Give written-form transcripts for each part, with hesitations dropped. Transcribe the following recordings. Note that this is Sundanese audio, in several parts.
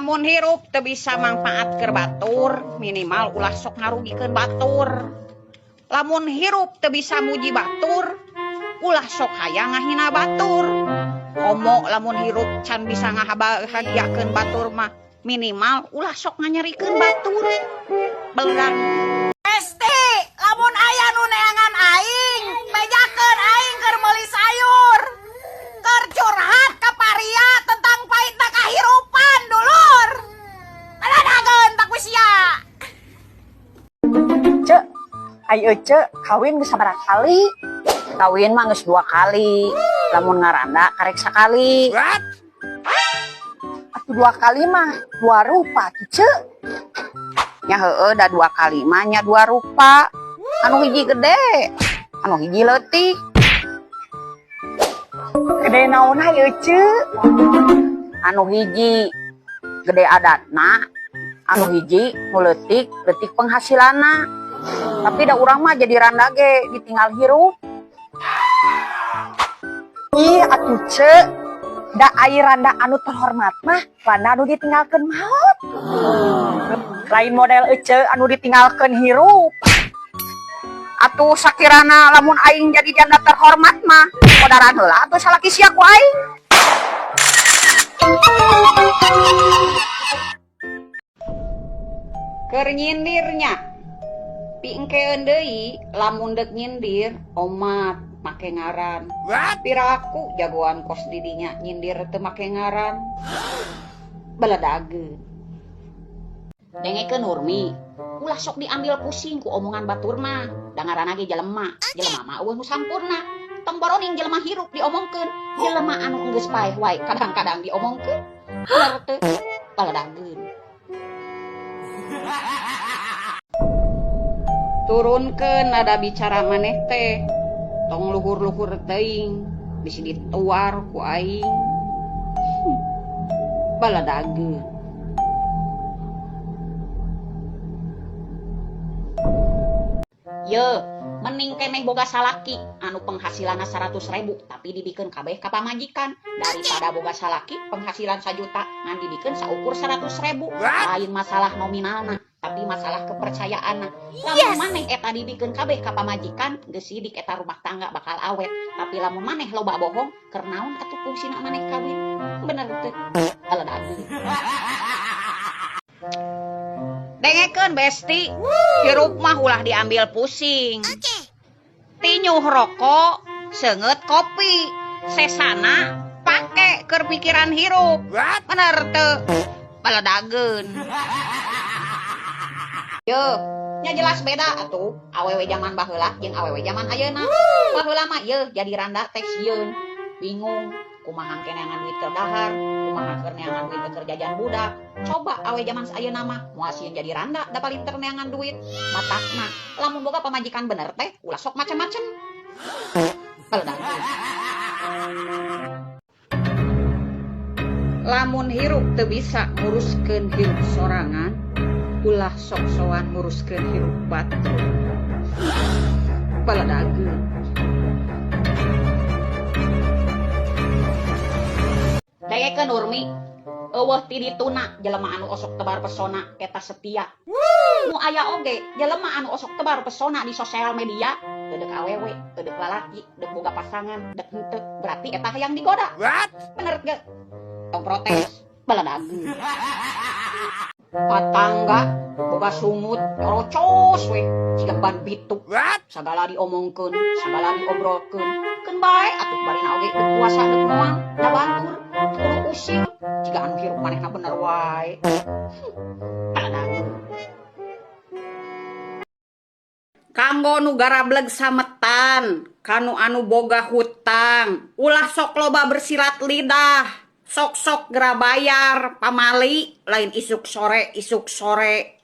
Lamun hirup teu bisa mangpaat keur batur, minimal ulah sok ngarugikeun batur. Lamun hirup teu bisa muji batur, ulah sok hayang ngahina batur. Komo lamun hirup can bisa ngabahagiakeun batur mah, minimal ulah sok nganyerikeun batur. Belang. Esti, lamun aya nu neangan aing, bejakeun aing keur meuli sayur. Keur curhat ka paria tentang pahitna kahirupan, dulur. Baladageun tak sia. Cek, ayo cek, kawin geus sabaraha kali? Kawin mah geus 2 kali. Lamun ngaranda karek sakali. Atuh 2 kali mah 2 rupa tuh, cek. Nya heueuh da 2 kali mah nya 2 rupa. Anu hiji gede, anu hiji leutik. Gede naon hayu, cek? Anu hiji gede adatna, anu hiji nu leutik, leutik penghasilanna. Tapi da urang mah jadi randa ge ditinggal hirup. Ih, atuh cek, da ai randa anu terhormat mah randa anu ditinggalkeun maot. Lain model ece anu ditinggalkeun hirup. Atuh sakirana lamun aing jadi janda terhormat mah, kodaran heula atuh salaki sia ku aing. Keur nyindirnya, piengkeun deui lamun deuk nyindir omat make ngaran. Piraku jagoan kos didinya nyindir teu make ngaran. Baladageun. Dengekeun Nurmi, ulah sok diambil pusing ku omongan batur mah. Da ngaranna ge jelema, jelema mah eueuh nu sampurna. Tong boroning jelema hirup diomongkeun, jelema anu geus paeh wae kadang-kadang diomongkeun. Bener teu? Baladageun. Turunkeun nada bicara maneh teh. Tong luhur-luhur teuing, bisi dituar ku aing. Baladageun. Ye, mending keneh boga salaki anu penghasilanna 100.000 tapi dibikeun kabeh ka pamajikan daripada boga salaki penghasilan 1 juta ngan dibikeun saukur 100.000. Lain masalah nominalna, tapi masalah kepercayaanna. Lamun maneh eta dibikeun kabeh ka pamajikan, geus sidik eta rumah tangga bakal awet. Tapi lamun maneh loba bohong, keur naon atuh fungsina maneh kawin? Bener teu? Baladageun. Dengekeun besti, hirup mah ulah diambil pusing. Tinyuh rokok, seungeut kopi, sesana pake keur pikiran hirup. Bener teu? Baladageun. Ye, nya jelas beda atuh awewe zaman baheula jeung awewe zaman ayeuna. Baheula mah ye jadi randa teh sieun, bingung kumaha engke neangan duit keur dahar, kumaha keur neangan duit keur jajan budak. Coba awe zaman ayeuna mah moal sieun jadi randa da palinter neangan duit. Matakna lamun boga pamajikan bener teh ulah sok macem-macem. Baladageun. Lamun hirup teu bisa nguruskeun hirup sorangan, ulah sok-sokan nguruskeun hirup batur. Baladageun. Dengekeun Nurmi, eueuh ti dituna jelema anu osok tebar pesona eta setia. Nu aya oge jelema anu osok tebar pesona di sosial media, teu deuk awewe, teu deuk lalaki, deuk boga pasangan, deuk henteu, berarti eta hayang digoda. Bener teu? Tong protes, baladageun. Patangga boga sungut, rocos we, siga ban bitu. Sagala diomongkeun, sagala diobrolkeun. Keun bae atuh barina oge deuk puasa deuk moal, da batur, kudu usil, jiga anu hirup manehna bener wae. Baladageun. Kanggo nu garableg sametan, kanu anu boga hutang, ulah sok loba bersilat lidah. Sok-sok gera bayar, pamali, lain isuk sore, isuk sore.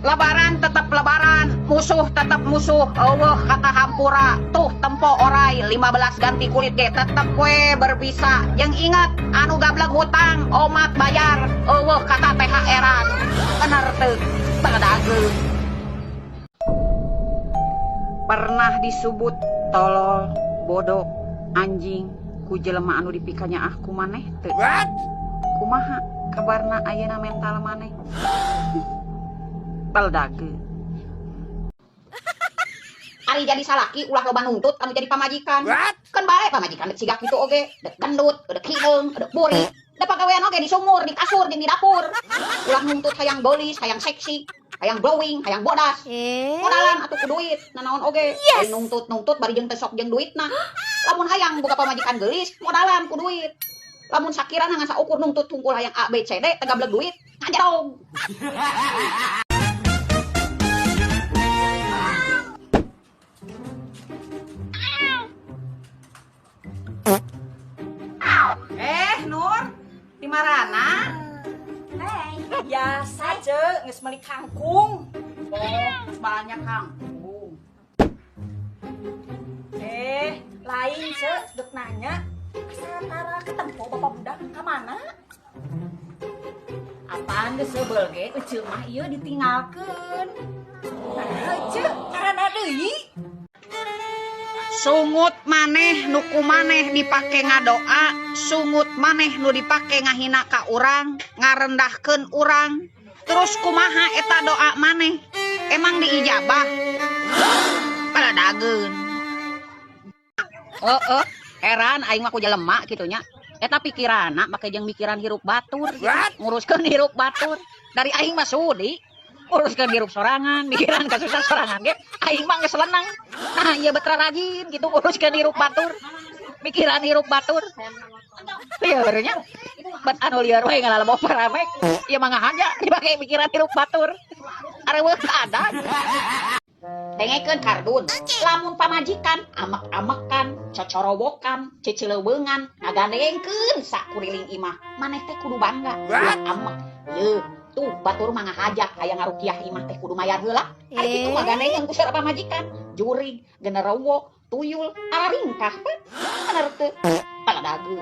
Lebaran tetap lebaran, musuh tetap musuh, eueuh kata hampura, tuh tempo orai, 15 ganti kulit ge tetep we berbisa. Jeung ingat, anu gableg hutang, omat bayar, eueuh kata THR-an. Bener teu? Baladageun. Pernah disebut tolol, bodoh, anjing, ku jelema anu dipikanyaah ku maneh teu? Kumaha kabarna ayeuna mental maneh? Baldageun. Ari jadi salaki ulah loba nuntut anu jadi pamajikan. Keun bae pamajikan dek siga kitu oge, dek gendut, dek hideung, dek burik. Da pagawean oge di sumur, di kasur, jeung di dapur. Ulah nuntut hayang geulis, hayang seksi, hayang glowing, hayang bodas. Modalan atuh ku duit, nanaon oge. Lain nuntut-nuntut bari jeung teu sok jeung duitna. Lamun hayang boga pamajikan geulis, modalan ku duit. Lamun sakirana ngan saukur nuntut tungkul hayang A B C D teu gablek duit, ngajerong. Nur, di marana? Biasa, Ce, geus meuli kangkung. Oh, geus balanja kangkung. Lain, Ce, dek nanya. Asa tara ketempo bapak budak ka mana? Apaan geus sebel ge, eceu mah ieu ditinggalkeun. Nah, Ece, karena deui. Sungut maneh nu ku maneh dipake ngadoa, sungut maneh nu dipake ngahina ka urang, ngarendahkeun urang. Terus kumaha eta doa maneh? Emang diijabah? Paladageun. Heeh, heran aing mah ku jelema kitu nya. Eta pikiranna make jeung mikiran hirup batur gitu. Nguruskeun hirup batur. Dari aing mah sudi nguruskeun hirup sorangan, mikiran kasusah sorangan ge aing mah geus lenang. Nah, ieu betra rajin gitu nguruskeun hirup batur. Mikiran hirup batur. Lieur nya. Bet anu lieur we ngalalebok paramek. Ieu mah ngahaja dipake mikiran hirup batur. Areueuh ada. Dengekeun kardun. Lamun pamajikan amek-amekan, cocorobokan, cecileuweungan, ngagandengkeun sakuriling imah. Maneh teh kudu bangga. Ulah amek. Yeuh, tuh batur mah ngahaja hayang ngarukiah imah teh kudu mayar heula. Ari kitu mah gandeng ku sareng pamajikan. Jurig, genderowo, tuyul, araringkah teh. Bener teu? Paladageun.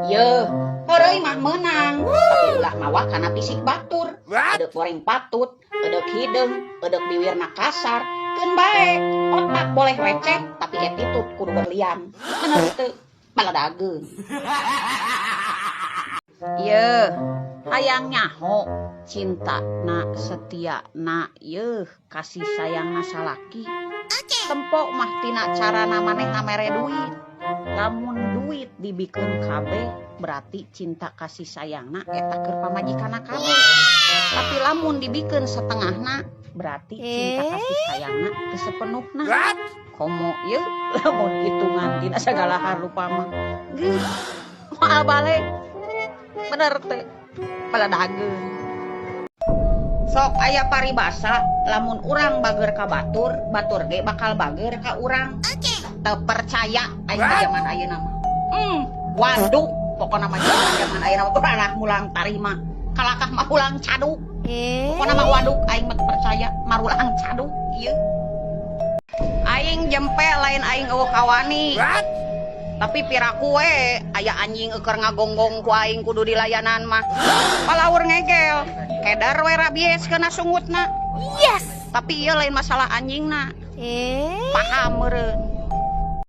Yeuh, heureuy mah meunang, tapi ulah mawa kana fisik batur. Edeuk goreng patut, edeuk hideung, edeuk biwirna kasar, keun bae. Otak boleh receh, tapi attitude kudu berlian. Bener teu? Paladageun. Yeuh, hayang nyaho cinta na setia na yeuh kasih sayang na salaki. Tempo mah tina carana maneh ngamere duit. Lamun duit dibikeun kabeh berarti cinta kasih sayangna eta keur pamajikanna kabeh. Tapi lamun dibikeun setengahna berarti cinta kasih sayangna teu sepenuhna. Komo yeuh lamun hitungan dina sagala harupa mah. Geus moal balik. Bener teh. Paladageun. Sok aya paribasa lamun urang bager ka batur, batur ge bakal bager ka urang. Teu percaya aing mah zaman ayeuna mah. Waduk pokona mah zaman ayeuna mah ulah mulang tarima. Kalakah mah ulang caduk. Pokona mah waduk aing mah teu percaya marulang caduk ieu. Aing jempe lain aing eueuh kawani. Tapi piraku we aya anjing eueur ngagonggong ku aing kudu dilayanan mah. Palaur ngegel. Kedar we rabies kena sungutna. Yes. Tapi ieu lain masalah anjingna. Paham meureun.